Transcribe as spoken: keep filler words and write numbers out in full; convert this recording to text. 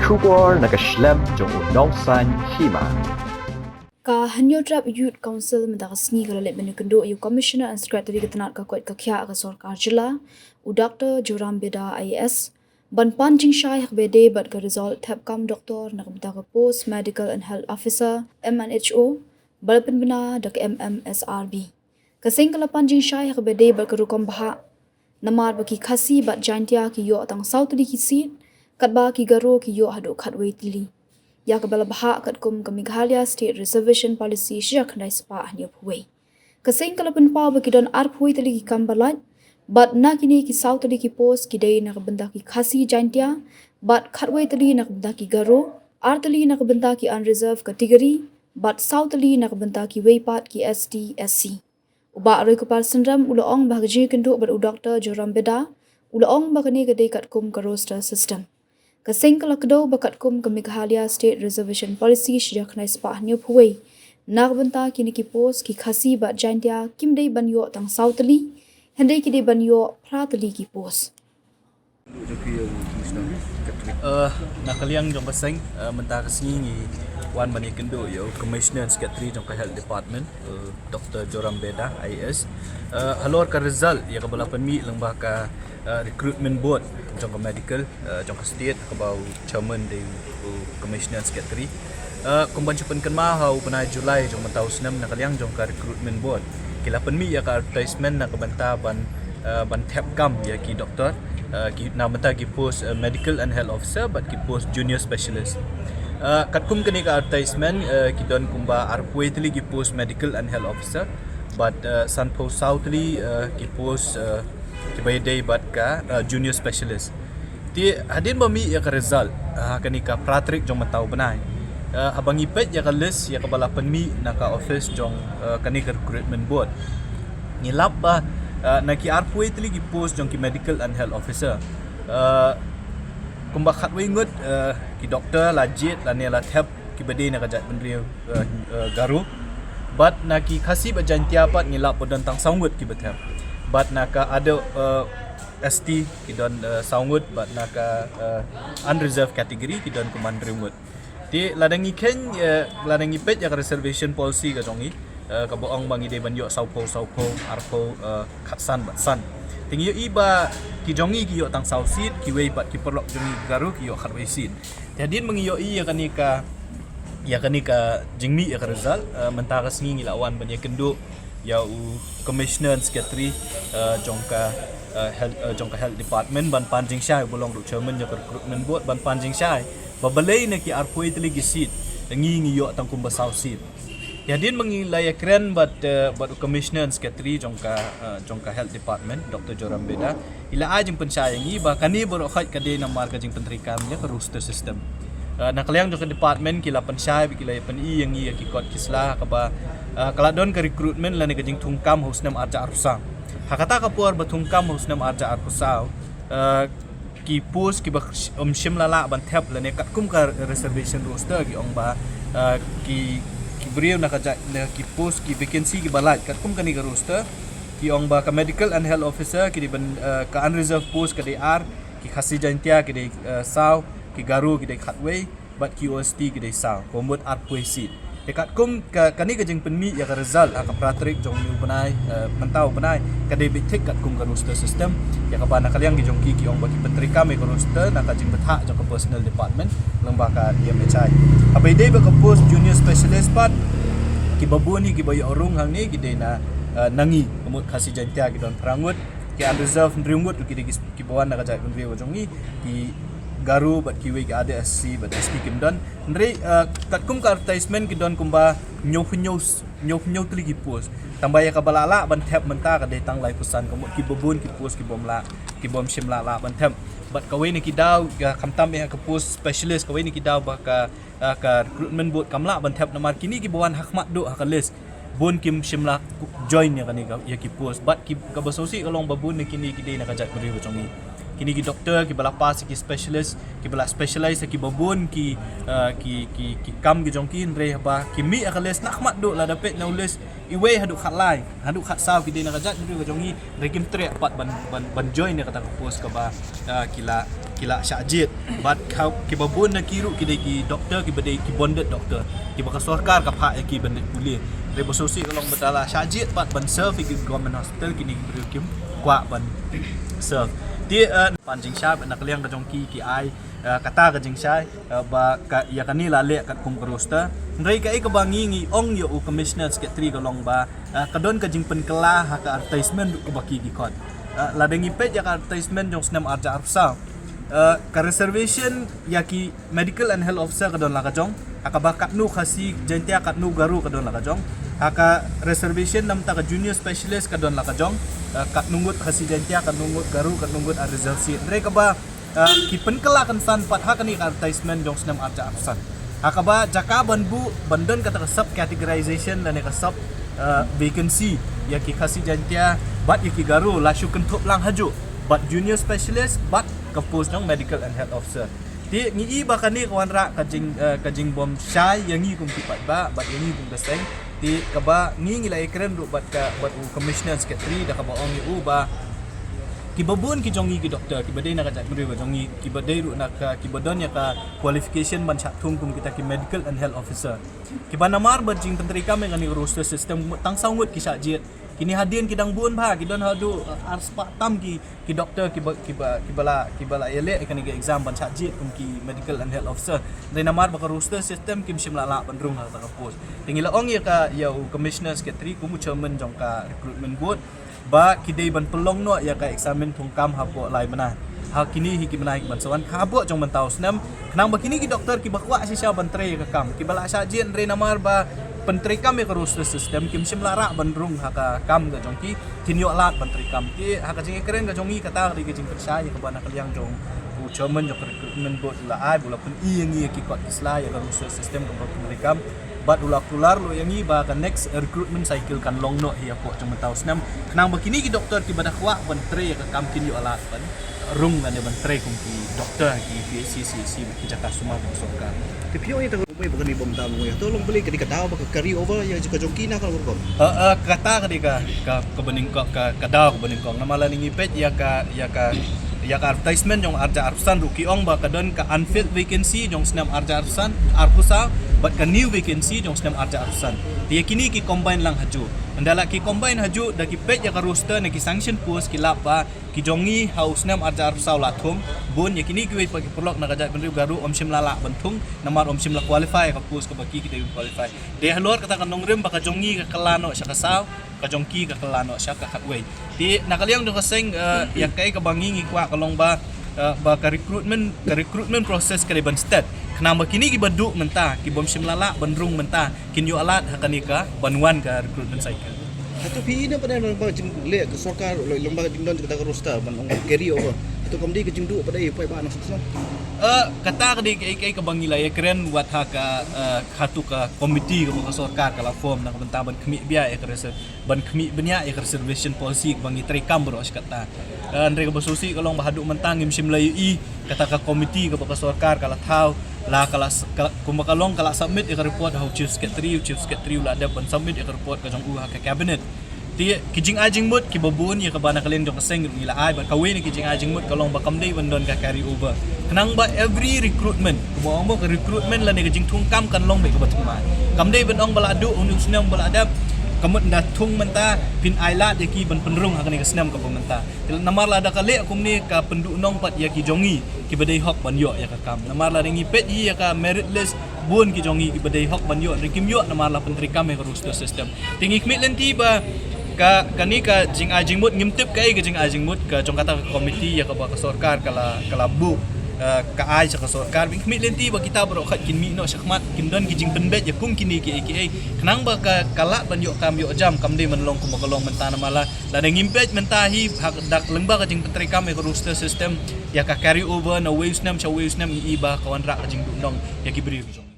Khubor na ka shlem jong u Nongsaiñ Hima. Ka Hynñiewtrep Youth Council mynta ka sngi ka la leit ban ïakynduh ïa u Commissioner and Secretary ka tnat ka koit ka khiah ka sorkar jylla, u Doctor Joram Beda I A S, ban pan jingshai ha kaba ïadei bad ka result thep kam doktor na ka bynta ka post Medical and Health Officer, M and H O, ba la pynbna da ka M M S R B. Ka seng ka la pan jingshai ha kaba ïadei bad ka rukom bhah, namar ba ki Khasi bad Jaintia ki ïoh tang saw tylli ki seat, katba ki Garo ki ïoh haduh khatwei tylli. Ïa kaba la bhah katkum ka Meghalaya State Reservation Policy shi hajar khyndai spah hynñiewphew wei. Ka seng ka la pynpaw ba ki don arphew wei tylli ki kam ba lait, bad na kine ki saw tylli ki post ki dei na ka bynta ki Khasi Jaintia, bad khatwei tylli na ka bynta ki Garo, ar tylli na ka bynta ki unreserved category, bad saw tylli na ka bynta kiwei pat ki S T, S C. U Bah Roykupar Synrem u la ong ba ha ka jingïakynduh bad u Doctor Joram Beda, u la ong ba kane ka dei katkum ka roster system. Ka seng ka la kdew ba katkum ka Meghalaya State Reservation Policy shi hajar khyndai spah hynñiewphew wei, na ka bynta kine ki post ki Khasi bad Jaintia kim dei ban ïoh tang saw tylli, hynrei ki dei ban ïoh phra tylli ki post. Uh, na ka liang jong ka seng, uh, mynta ka sngi ngi wan ban ïakynduh ïa u Commissioner and Secretary jong ka Health Department, uh, Doctor Joram Beda I A S. Uh, halor ka result ïa kaba la pynmih lyngba ka, uh, Recruitment Board jong ka medical, uh, jong ka state, kaba u chairman dei u Commissioner and Secretary. Uh, kumban shu pynkynmaw ha u bnai July jong mynta u snem, na ka liang jong ka Recruitment Board ki la pynmih ïa ka advertisement na ka bynta ban, uh, ban thep kam ïa ki doktor, uh, ki, na ka bynta ki post, uh, Medical and Health Officer bad ki post Junior Specialist. Uh, katkum kane ka advertisement, uh, ki don kumba arphew wei tylli ki post Medical and Health Officer, bad, uh, sanphew saw tylli, uh, ki post, uh, kiba ïadei bad ka, uh, Junior Specialist. Te hadien ba mih ïa ka result, uh, ha kane ka phra tarik jong mynta u bnai, uh, haba ngi peit ïa ka list ïa kaba la pynmih na ka office jong, uh, kane ka Recruitment Board, ngi lap ba, uh, na ki arphew wei tylli ki post jong ki Medical and Health Officer, uh, kumba khatwei ngut, uh, ki doktor la jied lane la thep kiba dei na ka jaitbynriew, uh, uh, Garo. Bad na ki Khasi bad Jaintia pat ngi lap ba don tang saw ngut kiba thep. Bad na ka other, uh, S T ki don, uh, saw ngut, bad na ka, uh, unreserved category ki don kumba hynriew ngut. Te lada ngi kheiñ, uh, lada ngi peit ïa ka reservation policy ka jong ngi, uh, kaba ong ba ngi dei ban ïoh sawphew, sawphew, arphew, uh, khatsan bad san. Te ngi ïohi ba ki jong ngi ki ïoh tang saw seat, kiwei pat ki paralok jong ngi Garo ki ïoh khatwei seat. Te hadien ba ngi ïohi ïa kane ka, ïa kane ka jingmih ïa ka result, uh, mynta ka sngi ngi la wan ban ïakynduh ïa u Commissioner and Secretary, uh, jong ka, uh, health, uh, jong ka Health Department ban pan jingshai, uba long ruh chairman jong ka Recruitment Board, ban pan jingshai ba balei na ki arphew wei tylli ki seat, ngi, ngi ïoh tang kumba saw seat. Te hadien ba ngi la ïakren bad, uh, bad u Commissioner and Secretary jong ka, uh, jong ka Health Department, Doctor Joram Beda, i la ai jingpynshai ïa ngi ba kane baroh khoit ka dei namar ka jingpyntreikam ïa ka roster system. Uh, na ka liang jong ka department ki la pynshai bad ki la ïa pyni ïa ngi ïa ki kot ki sla kaba, uh, ka la don ka recruitment lane ka jingthungkam ha u snem arhajar arphew saw. Ha kata ka por ba thungkam ha u snem arhajar arphew saw, uh, ki post kiba ym shym la lah ban thep lane katkum ka reservation roster ki ong ba, uh, ki, ki briew na ka jait, na ki post, ki vacancy kiba lait katkum kane ka roster, ki ong ba ka Medical and Health Officer ki dei ban, uh, ka unreserved post ka dei ar, ki Khasi Jaintia ki dei, uh, saw, ki Garo ki dei khatwei, bad ki O S T ki dei saw, ka mut arphew wei seat. Te katkum ka, kane ka jingpynmih ïa ka result ha ka phra tarik jong une u bnai, eh, mynta u bnai, ka dei beit thik katkum ka roster system. Ïa kaba na ka liang ki jong ki ki ong ba ki pyntreikam ïa ka roster na ka jingbthah jong ka Personnel Department lyngba ka E M H I. Haba ïadei bad ka post Junior Specialist pat, kiba bun hi kiba ïoh rung hangne ki dei na, eh, na ngi, ka mut Khasi Jaintia ki don phra ngut, ki unreserved hynriew ngut, ki dei ki, kiba wan na ka jaitbynriew ka jong ngi, ki Garo bad kiwei ki other S C bad S T kim don. Hynrei, eh, katkum ka advertisement ki don kumba hynñiewphew, hynñiewphew tylli ki post. Tangba ïa kaba la lah ban thep mynta ka dei tang laiphew san, ka mut kiba bun ki post kibym lah, kibym shym la lah ban thep. Bad kawei na ki daw, ïa, khamtam ïa ka post specialist, kawei na ki daw ba ka, ah, ka recruitment board kam lah ban thep namar kine kiba wan ha khmat duh ha ka list, bun kim shym la join ïa kane ka, ïa ki post. Bad ki, kaba sngewsih ka long ba bun na kine ki dei na ka jaitbynriew ka jong ngi. Kine ki doktor kiba la pass, ki specialist kiba la specialize ha kiba bun ki, uh, ki, ki, ki kam ki jong ki, hynrei haba ki mih ha ka list, na khmat duh lada peit na u list, iwei haduh khatlai, haduh khatsaw ki dei na ka jaitbynriew ka jong ngi, hynrei kim treh pat ban, ban, ban join ïa kata ka post kaba, uh, ki la, ki la shah jied. Bad kiba bun na ki ruh ki dei ki doktor kiba dei ki bonded doktor, kiba ka sorkar ka phah ïa ki ban leit pule. Hynrei ba sngewsih ka long ba da la shah jied pat ban serve ïa ki government hospital, kine ki briew kim kwah ban serve. Te, uh, pan jingshai, na ka liang ka jong ki, ki ai, uh, kata ka jingshai, uh, ba ka, ïa kane la leh katkum ka roster. Hynrei kaei kaba ngi, ngi ong ïa u Commissioner Secretary ka long ba, uh, ka don ka jingpynkylla ha ka advertisement ruh kaba ki, ki khot. Uh, lada ngi peit ïa ka advertisement jong snem arhajar arphew saw, uh, ka reservation ïa ki medical and health officer ka don la ka jong. Ha kaba katno Khasi Jaiñtia, katno Garo ka don la ka jong. Ha ka reservation namar ka junior specialist ka don la ka jong. Uh, katno ngut Khasi Jaiñtia, katno ngut Garo, katno ngut unreserved seat. Hynrei kaba, uh, ki pynkylla kynsan pat ha kane ka advertisement jong snem arhajar arphew san, ha kaba jaka ban buh, ban don kata ka sub categorization lane ka sub, uh, vacancy ïa ki Khasi Jaiñtia bad ïa ki Garo la shu kynthup lang hajuh bad junior specialist bad ka post jong medical and health officer. Te ngi i ba kane ka wanrah ka jing, eh, ka jingbym shai ïa ngi kum ki paidbah bad ïa ngi kum ka seng. Te kaba ngi, ngi la ïakren ruh bad ka, bad u Commissioner Secretary da kaba ong ïa u ba kiba bun ki jong ngi ki doktor kiba dei na ka jaitbynriew ka jong ngi, kiba dei ruh na ka, kiba don ïa ka qualification ban shah thung kum kita ki medical and health officer, kiba namar ba jingpyntreikam ïa kane ka roster system, tang saw ngut ki shah jied. Kine hadien ki dang bun bha, ki don haduh, eh, arspah tam ki, ki doktor kiba, kiba, kiba la, kiba la ïaleh ïa kane ka exam ban shah jied kum ki medical and health officer. Hynrei namar ba ka roster system kim shym la lah ban rung ha kata ka post. Te ngi la ong ïa ka, ïa u Commissioner Secretary kum u chairman jong ka recruitment board ba ki dei ban pynlong noh ïa ka examen thungkam hapoh lai bnai ha kine hi ki bnai ki ban sa wan, hapoh jong mynta u snem, khnang ba kine ki doktor kiba kwah shisha ban trei ïa ka kam, kiba la shah jied hynrei namar ba pyntreikam ïa ka roster system kim shym la lah ban rung ha ka kam ka jong ki, kin ïoh lad ban treikam. Te ha ka jingïakren ka jong ngi, kata ka dei ka jingpynshai ïa kaba na ka liang jong u chairman jong ka recruitment board u la ai, u la pyni ïa ngi ïa ki kot ki sla ïa ka roster system kaba pyntreikam. Bad u la kular ruh ïa ngi ba ka next recruitment cycle kan long noh hi hapoh jong mynta u snem, khnang ba kine ki doktor kiba da kwah ban trei ïa ka kam kin ïoh lad ban rung lane ban trei kum ki doktor ha ki P H C, C H C, ki jaka sumar jong sorkar. Te phi ong ïa kata, kumne ba kane bym dam kumne, to long balei ka dei ka daw ba ka carry over ïa ka jong ki na ka rukom? Eh, eh, kata ka dei ka, ka, kaba nyngkong, ka, ka daw kaba nyngkong. Namar lada ngi peit ïa ka, ïa ka, ïa ka advertisement jong arhajar arphew san ruh, ki ong ba ka don ka unfilled vacancy jong snem arhajar arphew san, arphew saw, bad ka new vacancy jong snem arhajar arphew san. Te ïa kine ki combine lang hajuh. Ynda la ki combine hajuh, da ki peit ïa ka roster na ki sanction post, ki lap ba ki jong ngi ha u snem arhajar arphew saw la thung bun, ïa kine kiwei pat ki paralok na ka jaitbynriew Garo ym shym la lah ban thung namar ym shym la qualify ïa ka post kaba ki, ki dei ban qualify. Te halor kata ka nongrim ba ka jong ngi ka kylla noh sha ka saw, ka jong ki ka kylla noh sha ka khatwei. Te na ka liang jong ka seng, eh, ïa kaei kaba ngi, ngi kwah ka long ba, eh, ba ka recruitment, ka recruitment process ka dei ban stet, khnang ba kine kiba duh mynta, kibym shym la lah ban rung mynta, kin ïoh lad ha kane ka ban wan ka recruitment cycle. Hato phi i na pdeng lyngba jingleh ka sorkar, lyngba jingdon kata ka roster ban ong carry over, hato kam dei ka jingduh pat ïa u paidbah nongshong shnong? Eh, kata ka dei kaei kaei kaba ngi la ïakren wat ha ka, eh, hato ka committee kaba ka sorkar ka la form na ka bynta ban khmih bniah ïa ka reser-, ban khmih bniah ïa ka reservation policy kaba ngi treikam baroh shi katta. Eh, hynrei kaba sngewsih ka long ba haduh mynta ngim shym la ïohi kata ka committee kaba ka sorkar ka la thaw, la ka la s-, ka, kumba ka long ka la submit ïa ka report ha u Chief Secretary, u Chief Secretary u la dep ban submit ïa ka report ka jong u ha ka cabinet. Te ki jingai jingmut kiba bun ïa kaba na ka liang jong ka seng ruh ngi la ai, bad kawei na ki jingai jingmut ka long ba kam dei ban don ka carry over, khnang ba every recruitment, kumba ong ba ka recruitment lane ka jingthungkam kan long beit kaba thymmai. Kam dei ban ong ba la duh une u snem ba la dep, ka mut ynda thung mynta phin ai lad ïa ki ban pynrung ha kane ka snem kaba mynta. Te namar lada ka leh kumne ka pynduhnong pat ïa ki jong ngi kiba dei hok ban ïoh ïa ka kam. Namar lada ngi peit hi ïa ka merit list, bun ki jong ngi kiba dei hok ban ïoh, hynrei kim ïoh namar la pyntreikam ïa ka roster system. Te ngi khmih lynti ba ka, kane ka jingai jingmut, ngim tip kaei ka jingai jingmut ka jong kata ka committee ïa kaba ka sorkar ka la, ka la buh, eh, ka ai sha ka sorkar. Ngi khmih lynti ba kita baroh khoit kin mih noh shakhmat, kin don ki jingpynbeit ïa kum kine kiei kiei, khnang ba ka, ka lad ban ïoh kam ïoh jam kam dei ban long kumba ka long mynta. Namar la, lada ngim peit mynta hi ha ka dak lyngba ka jingpyntreikam ïa ka roster system, ïa ka carry over na uwei u snem sha uwei u snem, ngi i ba ka wanrah ka jingduhnong ïa ki briew ki jong.